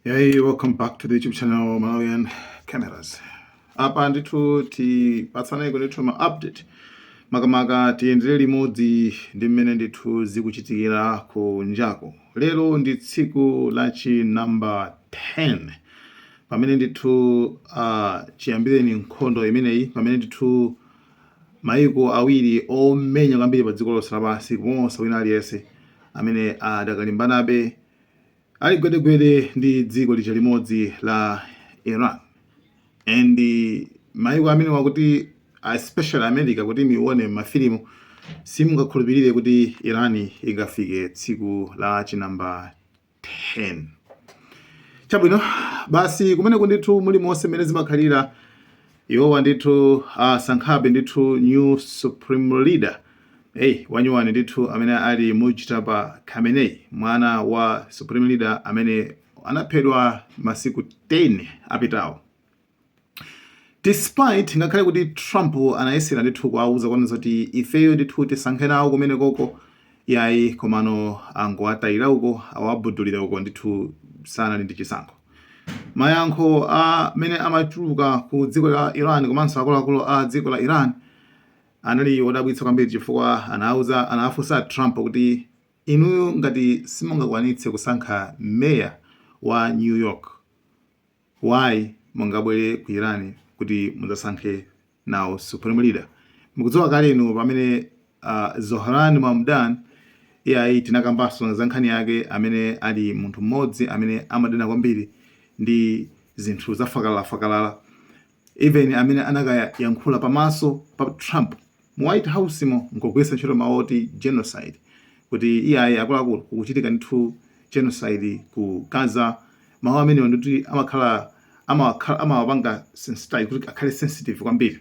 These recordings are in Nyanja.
Hey, welcome back to the YouTube channel Malawian Cameras. Apa ndithu tipatsaneko ndithu ma update, makamaka tiyendere limodzi ndi mmene ndithu zikuchitikira kunjako. Lero ndi tsiku lachi number 10 pamene ndithu chiyambireni nkhondo imeneyi, pamene ndithu mayiko awiri omenya kwambiri pa dziko lonse lapansi kuposa wina aliyense amene adakalimbanabe ali gwedegwede ndi dziko lija limodzi la Iran. And mayiko amene wakuti, especially America, kuti mione mafilimu simungakhulupirire kuti Iran ingafike tsiku la chinamba 10. Chabwino, basi kumeneko ndithu muli monse mmene zimakhalira, iwowa ndithu asankhabe ndithu new supreme leader, hey, wanyuwani ndithu amene ali Mujtaba Khamenei, mwana wa supreme leader amene anaphedwa masiku 10 apitawo. Despite ngakhale kuti Trump anayesera ndithu kuwauza kwanza kuti ifeyo ndithu tisankhe nawo kumene koko, yayi, komano angowatayira uko, awabudulira uko ndithu, sanali ndi chisankho. Mayankho amene amachuluka ku dziko la Iran komanso akuluakulu a dziko la Iran anali wodabwitsa kwambiri, chifukwa anauza, anafunsa Trump kuti inuyo ngati simungakwanitse kusankha meya wa New York, why mungabwere ku Iran kuti mudzasankhe nawo supreme leader? Mukudziwa kale inu pamene Zohran Mamdani, iyayi, tinakambanso za nkhani yake, amene ali munthu mmodzi amene amadana kwambiri ndi zinthu zafakalala, even amene anakayankhula pamaso pa Trump mu White House mo nkugwiritsa ntchito mawu oti genocide, kuti iyayi, akuluakulu, kukuchitika ndithu genocide ku Gaza. Mawu amenewa ndikuti amakhala amawapanga sensitize kuti akhale sensitive kwambiri.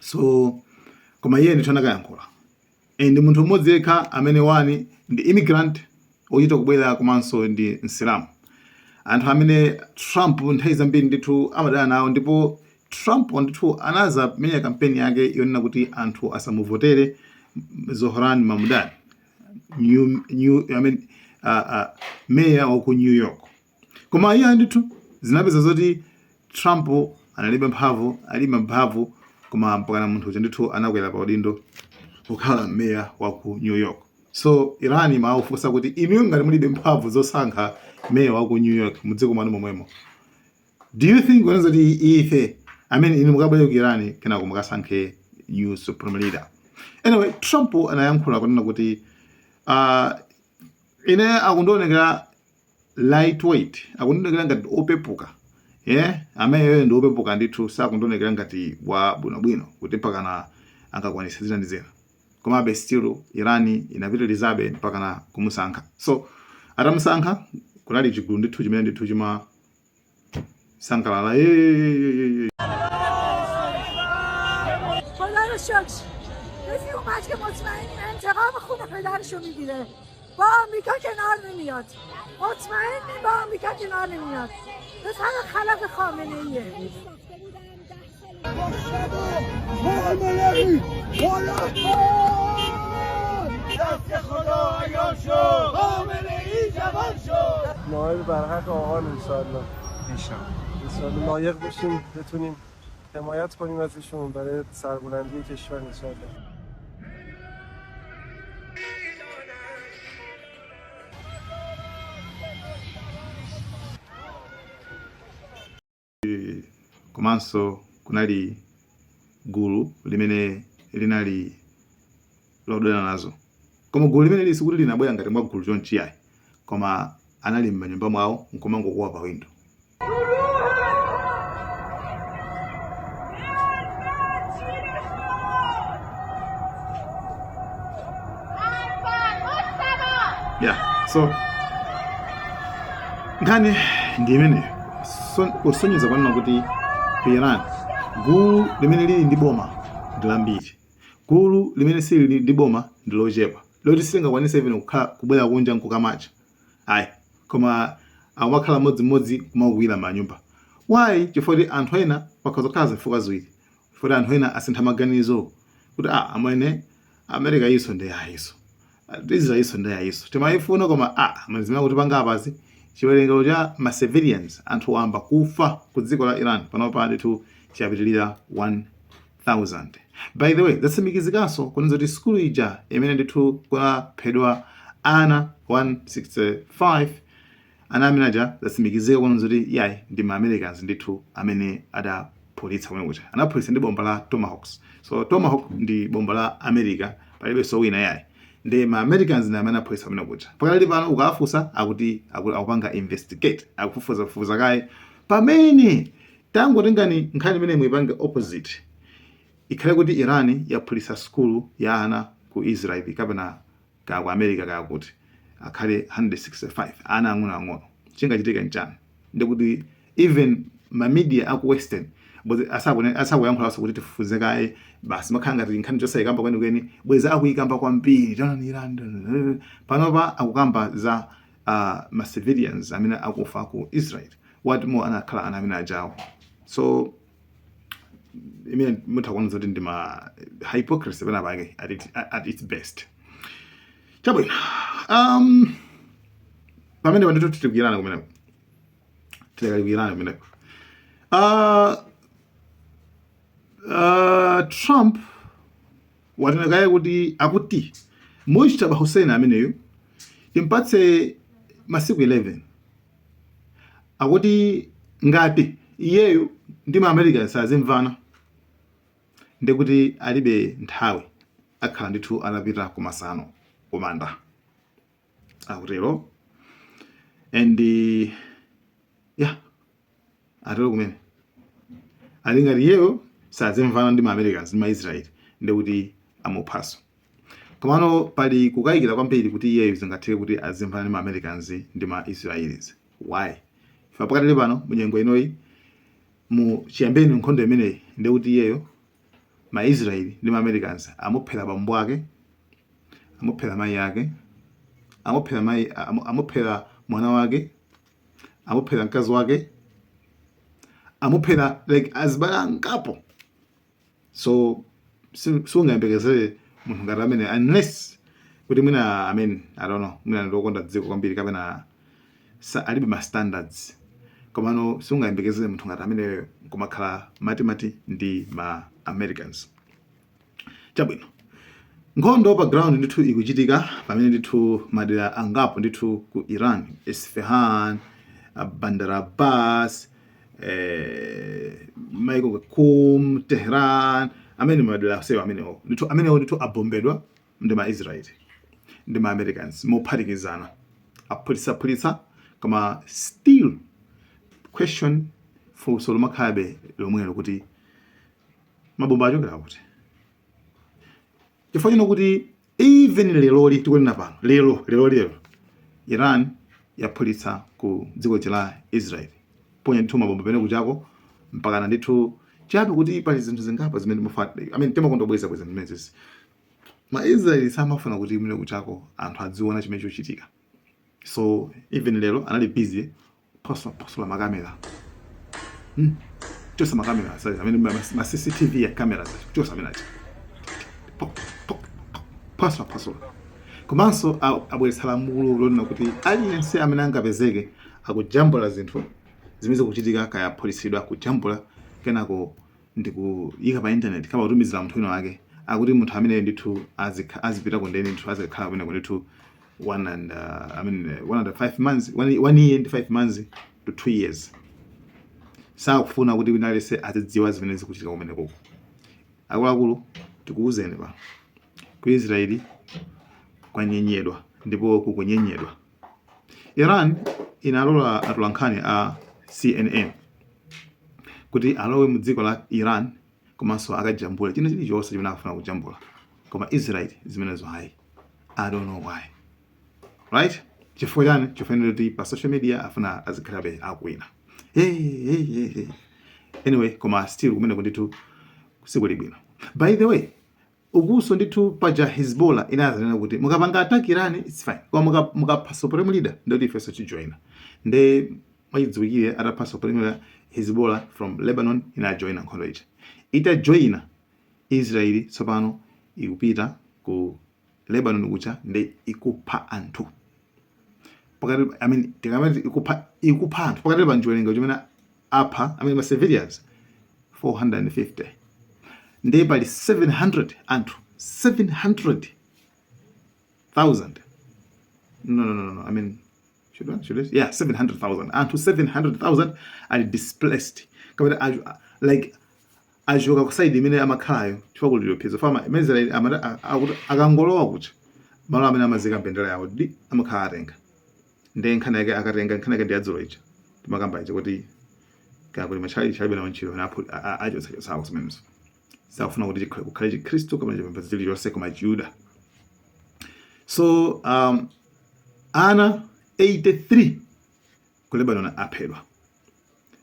So koma iye ndithu anakayankhula and munthu mmodzi yekha amene wani ndi immigrant ochita kubwera komanso ndi Msilamu, anthu amene Trump nthawi zambiri ndithu amadana nawo. Ndipo Trump ndithu anaza menya kampeni yake yonena kuti anthu asamuvotere Zohran Mamdani, new, I mean, mayor wa ku New York. Koma iye ndithu zinapeza zoti Trump analibe mphamvu, alibe mphamvu, koma mpakana munthu uja ndithu anakwera pa udindo kukhala mayor wa ku New York. So Iran imawufunsa kuti inuyo ngati mulibe mphamvu zosankha mayor wa ku New York mudziko mwanu momwemo, do you think kunena kuti ife amene inu mukabwere ku Iran kenako mukasankhe new supreme leader? Anyway, Trump anayankhula kunena kuti ine akundionekera lightweight, akundionekera ngati opepuka, yeah? Ameneyo ndi opepuka ndithu, sakundionekera ngati wa bwinobwino kuti mpakana angakwanitse zina ndi zina. Komabe still Iran inapitirizabe mpakana kumusankha. So atamusankha, kunali chigulu ndithu chimene ndithu chima sangalala. خدا رو شکر کسی اومد که مطمئنیم انتقام خون پدرشو میگیره، با آمریکا کنار نمیاد. مطمئنیم با آمریکا کنار نمیاد. پسر خلاف خامنه ایه. خامنه‌ای دست خدا عیان شد، خامنه ای جوان شد. نائب برحق آقان انشاءالله، انشاءالله لایق بشیم، بتونیم حمایت کنیم از ایشون برای سربلندی کشور انشاءالله. Komanso kunali gulu limene linali lodana nazo, koma gulu limene lisi kuti linabwera ngati mwa gulu chonchi ayi, koma anali m'manyumba mwawo nkumangokuwa pa windo. Yeah, so nkhani ndi imeneyo. So, kusonyeza kwanena kuti ku Iran gulu limene lili ndi boma ndi lambiri, gulu limene silili ndi boma ndi lochepa, loti silingakwanise even kukhala kubwera kunja nkukamacha ayi, koma akumakhala mmodzimmodzi kumakuwira manyumba. Why? Chifukwa kuti anthu ena pakhoza kukhala zifukwa ziwiri, chifukwa kuti anthu ena asintha maganizo kuti ah, amwene, America iso ndi yayiso, Israel iso ndi yayiso, timayifuna, koma ah, amene zimene kuti panga apazi Chiwerengero cha ma civilians, anthu wamba, kufa ku dziko la Iran panopa ndithu chiyapitilira 1000. By the way, zatsimikizikanso kunena kuti sukulu ija imene ndithu kunaphedwa ana 165, ana amene aja, zatsimikizika kunena kuti yayi, ndi ma Americans ndithu amene adaphulitsa kumene kuja. Anaphulitsa ndi bomba la Tomahawks. So Tomahawk ndi bomba la America, palibenso wina yayi, ndi ma Americans ndi amene anaphulitsa kumene kuja. Pakali pano ukawafunsa akuti akupanga investigate, akufufuzafufuza kaye. Pamene tangotengani nkhani imene muipange opposite, ikhale kuti Iran yaphulitsa sukulu ya ana ku Israel kapena kaya ku America kaya kuti, akhale 165 ana ang'onoang'ono, chingachitika nchani? Ndikuti even ma media aku Western bwezi asakuyankhulanso kuti tifufuze kaye. Basi, makhala ngati nkhani chosayikamba kwenikweni, bwezi akuyikamba kwambiri. Taonani Iran panopa akukamba za ma civilians amene akufa ku Israel. What more anakhala ana amene ajawo? So imene mutha kuona zoti ndi ma hypocrisy pena pake at its best. Chabwino, pamene pandithu titikuyirana kumeneko, tilekalikuyirana kumeneko. Trump watenekaye kuti akuti Mujtaba Hussein ameneyu timpatse masiku 11. Akuti ngati iyeyu ndi ma Americans azimvana, ndikuti alibe nthawi, akhala ndithu atapita kumasano, kumanda, akutero. And yeah, atero kumene ali ngati iyeyo sazimvana ndi ma Americans ndi ma Israel, ndikuti amuphaso. Komano pali kukayikira kwambiri kuti iyeyo zingatheke kuti azimvana ndi ma Americans ndi ma Israelis. Why? Ife pakatili pano, munyengo inoyi, mu chiyambeni nkhondo imeneyi, ndikuti iyeyo ma Israeli ndi ma Americans amuphera bambo ake, amuphera mayi ake, amuphera mayi, amuphera mwana wake, amuphera mkazi wake, amuphera like azibale angapo. So sungayembekezere munthu ngati amene, unless kuti mwina, I mean, I don't know, mwina ndiokonda dziko kwambiri kapena alibe ma standards, komano sungayembekezere munthu ngati amene kumakhala matimati ndi ma Americans. Chabwino, nkhondo pa ground ndithu ikuchitika pamene ndithu madera angapo ndithu ku Iran, Isfahan, Bandar Abbas, maiko Qom, Tehran, amene madera asewa amenewo ndithu, amenewo ndithu abombedwa ndi ma Israel ndi ma Americans mophatikizana, aphulitsaphulitsa. Koma still question, funso lomakhalabe lomwelo kuti mabomba achokera kuti? Chifukwa chino kuti even leroli tikunena pano, lero lero lero, Iran yaphulitsa ku dziko la Israel, ponya ndithu mabomba pene kuchako mpakana ndithu chabe kuti pali zinthu zingapo zimene I mean, timakonda kubweza zimenezi. Ma Israel samafuna kuti mene kuchako anthu adziona chimene chikuchitika. So even lero anali busy phwasula makamera, Chosa makamera, sorry, amene ma CCTV ya cameras, chosa amene aja, phwasula phwasula. Komanso abweretsa lamulo lonena kuti aliyense amene angapezeke akujambula zinthu zimene zikuchitika, kaya aphulitsidwa, kujambula kenako ndikuyika pa internet kapa kutumizira munthu wina wake, akuti munthu amene ndithu azipita kundende ndithu, azikakhala kumeneko ndithu one and I mean 1 and 5 months, 1 year and 5 months to 2 years. Sakufuna kuti wina aliyense azidziwa zimene zikuchitika kumenekoko. Akuluakulu, tikuwuzeni pa ku Israeli kwanyenyedwa ndipo kukunyenyedwa. Iran inalola atolankhani a CNN kuti alowe mu dziko la Iran komanso akajambule china chilichonse chimene akufuna kujambula, koma Israel zimenezo hayi. I don't know why, right? Chifukwa chani? Chifukwa kuti pa social media afuna azikhalabe akuwina. Hey, hey, hey, hey. Anyway, koma still kumeneko ndithu sikuli bwino. By the way, ukuso ndithu paja Hezbollah inazanena kuti mukapanga attack Iran, it's fine, koma mukapha supreme leader, ndoti ifenso tijoina. Nde mwachidziwikire atapha supreme leader, Hezbollah from Lebanon inajoina nkhondo ija. Itajoina, Israeli tsopano ikupita ku Lebanon kucha, nde ikupha anthu. Pakati, I mean, tikamati ikupha anthu, pakati pa nchiwerengo chimene apha, I mean, ma civilians 450, ndiye pali 700 anthu, 700,000. No, I mean, should I? Yeah, 700,000 anthu, 700,000 ali displaced kapena like achoka ku side imene amakhalayo chifukwa kuli chiopsezo. Fama Israel akuti akangolowa kucha, malo amene amazika mbendera yawo di amakhala atenga. Ndiye nkhani yake akatenga, nkhani yake ndi yadzulo ija timakamba ija kuti kaya kuti machali chalibe nawo ntchito achotsachotsako zimenezo. Sakufuna kuti kukhale Chikhristu kapena chipembedzo chilichonse koma Chiyuda. So ana 83 ku Lebanon aphedwa.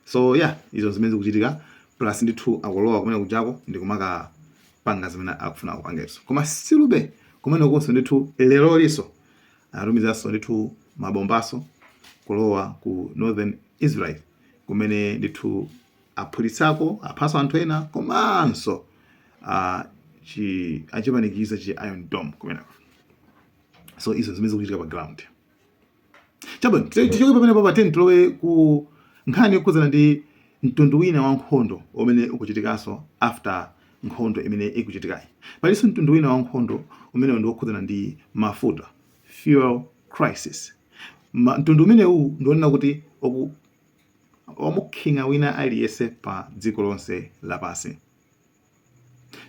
So yeah, izo zimene zikuchitika, plus ndithu akulowa kumene kujako ndi kumakapanga zimene akufuna kupangenso. Koma silube kumene konso ndithu, lero liso anatumizanso ndithu mabombaso kulowa ku northern Israel, kumene ndithu aphulitsako, aphaso anthu ena, komanso chi achipanikiza chi Iron Dome kumeneko. So izo zimene zikuchitika pa ground. Chabwino, tichoke pamene papa, tilowe ku nkhani yokhudzana ndi mtundu wina wa nkhondo umene ukuchitikanso after nkhondo imene ikuchitikayi. Palinso mtundu wina wa nkhondo umene ndi wokhudzana ndi mafuta, fuel crisis. Mtundu umenewu ndionena kuti wamukhinga wina aliyense pa dziko lonse lapansi.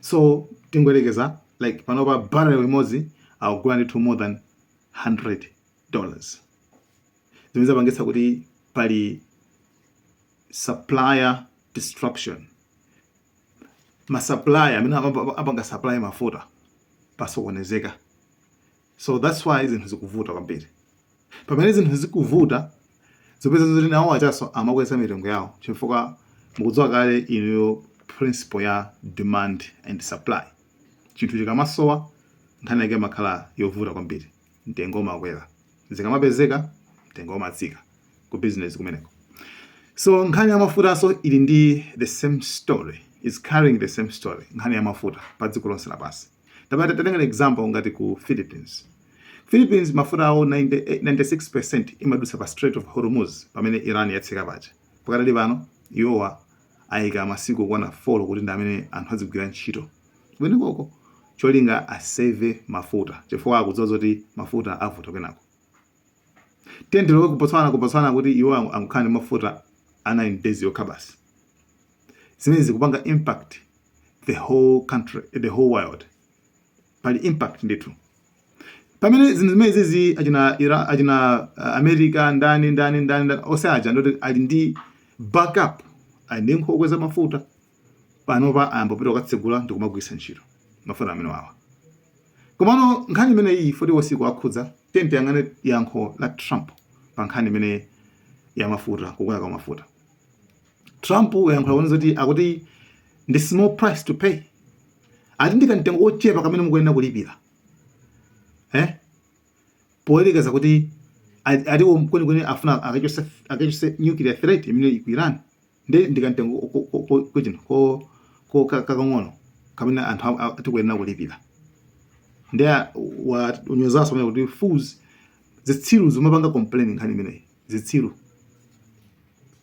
So tingoyerekeza, like panopa barrel imodzi akugula ndithu more than $100, zimene zapangitsa kuti pali supplier disruption. Ma supplier amene apanga supply mafuta pasokonezeka. So that's why zinthu zikuvuta kwambiri. Pamene zinthu zikuvuta, zopeza zoti nawo achaso amakweza mitengo yawo, chifukwa mukudziwa kale inuyo principle ya demand and supply. Chinthu chikamasowa, nkhani yake imakhala yovuta kwambiri, mtengo umakwera. Zikamapezeka, mtengo umatsika ku business kumeneko. So nkhani ya mafutanso ili ndi the same story, is carrying the same story. Nkhani ya mafuta pa dziko lonse lapansi, tapata tatenga example ngati ku Philippines. Philippines mafuta awo 98, 96% imadutsa pa Strait of Hormuz. Pamene Iran yatseka paja, pakatali pano iwowa ayika masiku okwana 4 kuti ndi amene anthu azigwira ntchito kumenekoko, cholinga asave mafuta, chifukwa akudziwa zoti mafuta avuta kenako. Tilowe ku Botswana. Ku Botswana kuti iwo angukhala ndi mafuta a 9 days yokha basi, zimene zikupanga impact the whole country, the whole world. Pali impact ndithu. Pamene zinthu zimene zizi, achina Ira, achina America, ndani ndani ndani ndani, onse aja ndoti ali ndi backup, ali ndi nkhokwe za mafuta. Panopa ayambopita kukatsegula ndi kumagwiritsa ntchito mafuta amene wawa. Komano nkhani imene iyi foti wosiku akhudza, tiyang'ane yankho la Trump pa nkhani imene ya mafuta, kukwera kwa mafuta. Trump wayankhula kuona zoti akuti ndi small price to pay, ati ndi kamtengo kochepa kamene mukuyenera kulipira, poyerekeza kuti atiwo kwenikweni afuna akachose nuclear threat imene ku Iran. Ndi ndikamtengo kuchino kakang'ono kamene anthu tikuyenera kulipira. Ndi unyozanso pamene kuti fools, zitsiru zimapanga complain nkhani imeneyi, zitsiru.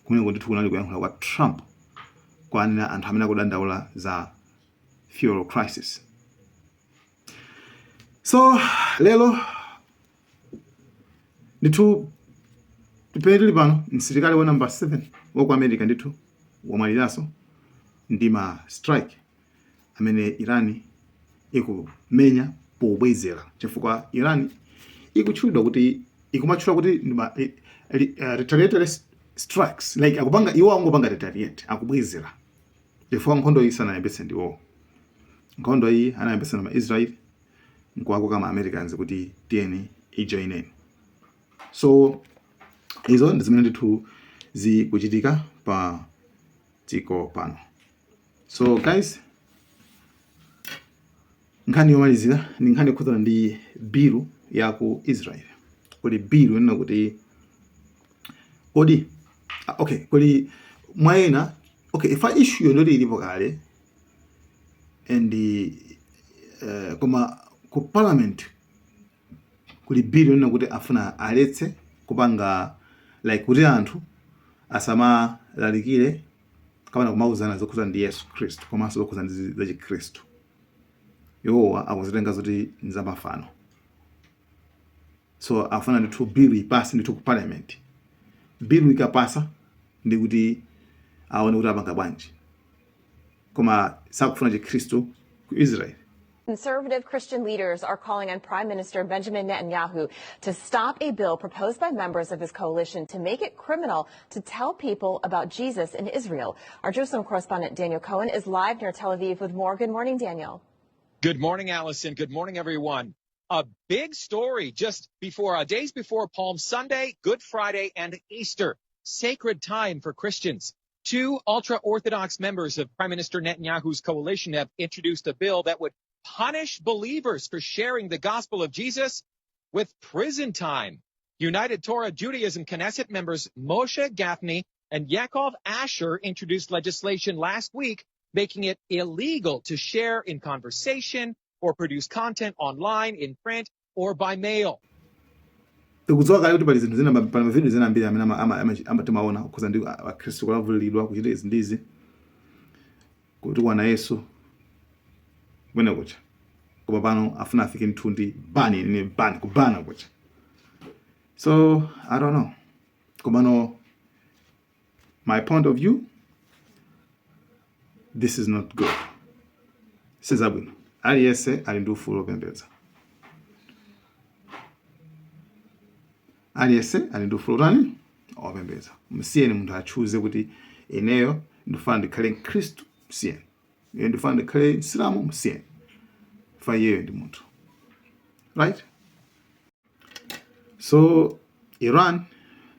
Kumene ndithu kunali kuyankhula kwa Trump kwanena anthu amene akudandaula za fuel crisis. So lero ndithu pamene tili pano, msilikali wa number 7 wa ku America ndithu wamwaliranso ndi ma strike amene Iran ikumenya pobwezera, chifukwa Iran ikutchulidwa kuti, ikumatchula kuti ndi ma retaliatory strikes, like akupanga iwo angopanga retaliate, akubwezera, chifukwa nkhondo iyi sanayambitse ndiwo. Nkhondo iyi anayambitsa na ma Israel nkuwakoka ma Americans kuti tiyeni ijoineni. So izo ndi zimene ndithu zikuchitika pa dziko pano. So guys, nkhani yomalizira ndi nkhani yokhudzana ndi bill ya ku Israel. Kuli bill yonena kuti kodi okay, kuli mwayena, okay, ifa issue yondoti ilipo kale and koma ku parliament kuli bill yonena kuti afuna aletse Kupanga like kuti anthu asamalalikire kapena kumauzana zokhuza ndi Yesu Khristu komanso zokhuza ndi za Chikhristu. Iwowa akuzitenga zoti nzamafano, so afuna ndithu bill ipase ndithu ku parliament. Bill ikapasa ndi kuti aone kuti apanga bwanji, koma sakufuna Chikhristu ku Israel. Conservative Christian leaders are calling on Prime Minister Benjamin Netanyahu to stop a bill proposed by members of his coalition to make it criminal to tell people about Jesus in Israel. Our Jerusalem correspondent Daniel Cohen is live near Tel Aviv with more. Good morning, Daniel. Good morning, Allison. Good morning, everyone. A big story just before, days before Palm Sunday, Good Friday, and Easter. Sacred time for Christians. Two ultra-Orthodox members of Prime Minister Netanyahu's coalition have introduced a bill that would punish believers for sharing the gospel of Jesus with prison time. United Torah Judaism Knesset members Moshe Gafni and Yaakov Asher introduced legislation last week making it illegal to share in conversation or produce content online, in print, or by mail. Tikudziwa kale kuti pali zinthu zina, pali mavidiyo zina ambiri amene timaona kukhuza ndi akhristu kulavulidwa, kuchita izi ndi izi, kutukwana Yesu kumene kucha. Koma pano afuna afike ndithu ndi ban, ni ban, kubana kucha. So I don't know, komano my point of view, this is not good, sizabwino. Aliyense ali ndi ufulu wopembedza, aliyense ali ndi ufulu tani wopembedza. Msiyeni munthu achuze kuti ineyo ndifuna ndikhale Mkhristu, msiyeni. Ine ndifuna ndikhale Msilamu, msiyeni. Fa iyeyo ndi munthu, right? So Iran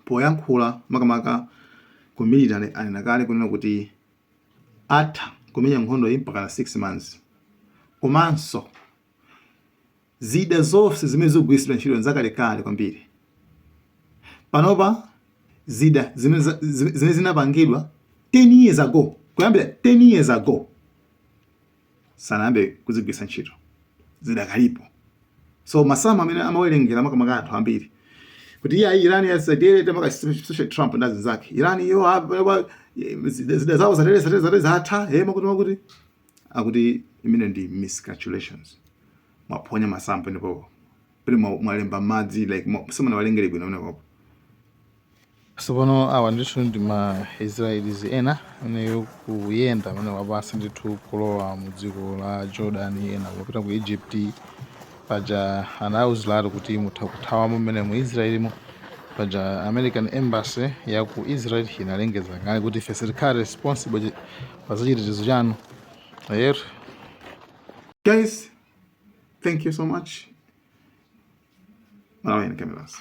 poyankhula makamaka ku military anena kale kunena kuti atha kumenya nkhondo iyi mpaka 6 months, komanso zida zonse zimene zikugwiritsidwa ntchito nzakalekale kwambiri. Panopa zida zimene zinapangidwa 10 years ago, kuyambira 10 years ago, sanayambe kuzigwiritsa ntchito, zidakalipo. So masamu amene amawerengera makamaka anthu ambiri kuti iya, Iran yasadere tamaka, especially Trump ndi azinzake, Iran iyo zida zawo zatere zatere zatere zatha, he makuti makuti, akuti imene ndi miscalculations, mwaphonya masamu ndipo pali mwalemba madzi like simunawerengere bwino pamenepopo. Tsopano awa ndithu ndi ma Israelis ena ameneyo kuyenda amene wapasi ndithu kulowa mu dziko la Jordan, ena kupita ku Egypt. Paja anawuziratu kuti mutha kuthawamo mmene mu Israelimo. Paja American Embassy ya ku Israel inalengeza kale kuti ife sitikhala responsible pa zachitetezo chanu. Ayetu. Guys, thank you so much. Malawian Cameras.